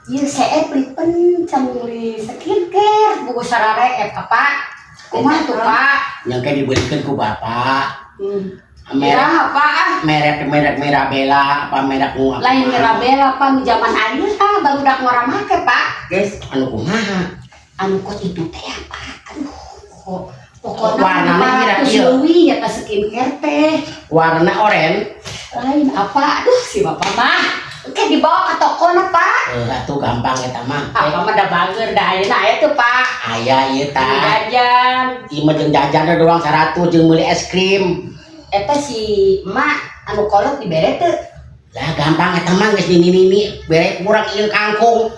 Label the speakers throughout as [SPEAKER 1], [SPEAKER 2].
[SPEAKER 1] Ieu seep lipen can meuli skincare buku sarareep, Pak. Kumaha tuh, Pak?
[SPEAKER 2] Yang kayak dibelikan ku bapak. Merek
[SPEAKER 1] Ya, Pak, ah.
[SPEAKER 2] Merek merek Mirabella apa merek nu apa?
[SPEAKER 1] Lain Mirabella, Pak, nu zaman ayeuna barudak ngora make, Pak.
[SPEAKER 2] Guys, anu kumaha?
[SPEAKER 1] Anu kos itu teh ya, Pak. Aduh, pokok pokokna
[SPEAKER 2] Warnana kira
[SPEAKER 1] 500
[SPEAKER 2] ieu.
[SPEAKER 1] Leuwih ya ta skincare teh.
[SPEAKER 2] Warna oranye.
[SPEAKER 1] Lain apa? Aduh, si bapak mah. Oke, dibawa ke toko na, Pak.
[SPEAKER 2] Eh, atuh gampang eta mah.
[SPEAKER 1] Apa mah da bager da ayeuna aya tuh, Pak.
[SPEAKER 2] Aya ieu tah.
[SPEAKER 1] Jajan.
[SPEAKER 2] Ieu mah jeung jajan doang 100 jeung meuli es krim.
[SPEAKER 1] Eta si emak anu kolot dibere teu?
[SPEAKER 2] Lah, gampang eta mah, geus nini-nini bere kurang ieu kangkung.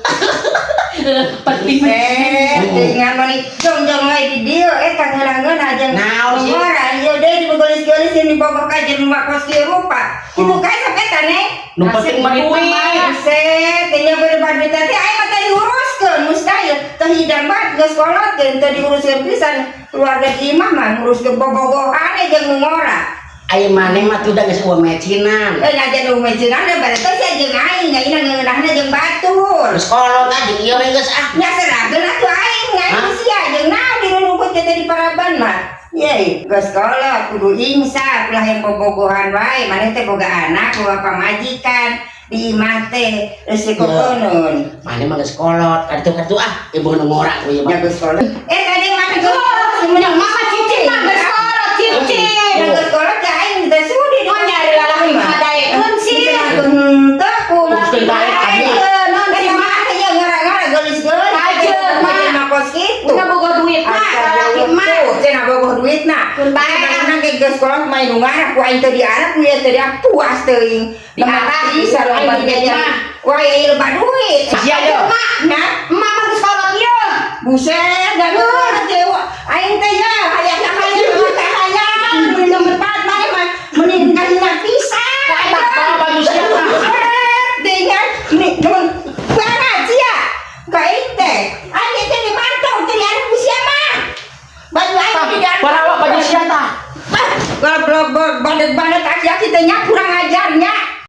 [SPEAKER 1] Penting.
[SPEAKER 3] Eh, dengan mani jongjong wae di dieu eta ngeunah-ngeunah jeung
[SPEAKER 2] Naon sih?
[SPEAKER 3] ngora ieu deui dibegelis-geulis dibogoh ka jeung mak kos kieu rupa. Kitu kae sampe eta, Neng.
[SPEAKER 2] Nu penting mah duit.
[SPEAKER 3] Buset, teh nya beureum duit teh aing mah teh diuruskeun mustahil. Teh hidang banget geus kolot teh teu diuruskeun pisan. Keluarga di imah mah nguruskeun bobogohan jeung nu ngora.
[SPEAKER 2] Aya maneh mah tuh udah geus eueuh mecinan.
[SPEAKER 3] Eh, ngajan nu mecinan da bare teh sia jeung aing, aing ngeunahna jeung batur.
[SPEAKER 2] Geus kolot ah jeung ieu we geus ah.
[SPEAKER 3] Nya serahkeun atuh aing, aing
[SPEAKER 2] Hah?
[SPEAKER 3] Sia jeung naon dirunungkut teh di paraban mah. Ye, geus kolot kudu insaf lah yang bobogohan wae, maneh teh boga anak, boga pamajikan di imah teh resiko konon.
[SPEAKER 2] Maneh mah geus kolot, kaditu-kaditu ah, ibu nu ngora ku ieu
[SPEAKER 3] Ya
[SPEAKER 2] mah.
[SPEAKER 3] Geus kolot. Eh, tadi mana geus
[SPEAKER 1] Yang mama cicing mah geus kolot cicing.
[SPEAKER 3] Yang geus kolot teh aing teh sudi.
[SPEAKER 1] Oh, nyari lalaki mah daekeun sih.
[SPEAKER 3] Henteu ku.
[SPEAKER 2] Teruskeun bae tadi.
[SPEAKER 1] Naon
[SPEAKER 3] Eh,
[SPEAKER 1] sih,
[SPEAKER 3] mah
[SPEAKER 1] Mak?
[SPEAKER 3] ya ngora-ngora geulis-geulis.
[SPEAKER 1] Kajeun, Mak.
[SPEAKER 3] Mah kos kitu.
[SPEAKER 1] Udah boga duit mah, lalaki mah.
[SPEAKER 3] Tuh, cenah bogoh duitna.
[SPEAKER 1] Keun bae.
[SPEAKER 3] Karena ge geus kolot main nu ngarah ku aing teu diarah ku ieu teu diarah puas teuing.
[SPEAKER 1] Diarah,
[SPEAKER 3] bisa
[SPEAKER 1] aing
[SPEAKER 3] loba
[SPEAKER 1] duit
[SPEAKER 3] jajan.
[SPEAKER 1] mah.
[SPEAKER 3] Wah, ieu loba duit.
[SPEAKER 2] Sia ye.
[SPEAKER 1] Mak,
[SPEAKER 3] Nah,
[SPEAKER 1] emak mah geus kolot ieu.
[SPEAKER 3] Buset, gak ngerti dewa. Aing teh ya hayang hayang teh hayang. Nempat mana mah mending kahina pisan.
[SPEAKER 2] Tah, bawa baju sia tah.
[SPEAKER 3] Buset, dengan nih temen banget sia. Ka aing teh. Aing teh dibantu teh diarah ku sia mah. Baju aing
[SPEAKER 2] Tah,
[SPEAKER 3] diarah.
[SPEAKER 2] barawa baju sia tah.
[SPEAKER 3] Goblok, badet-badet aki-aki teh nya kurang ajarnya.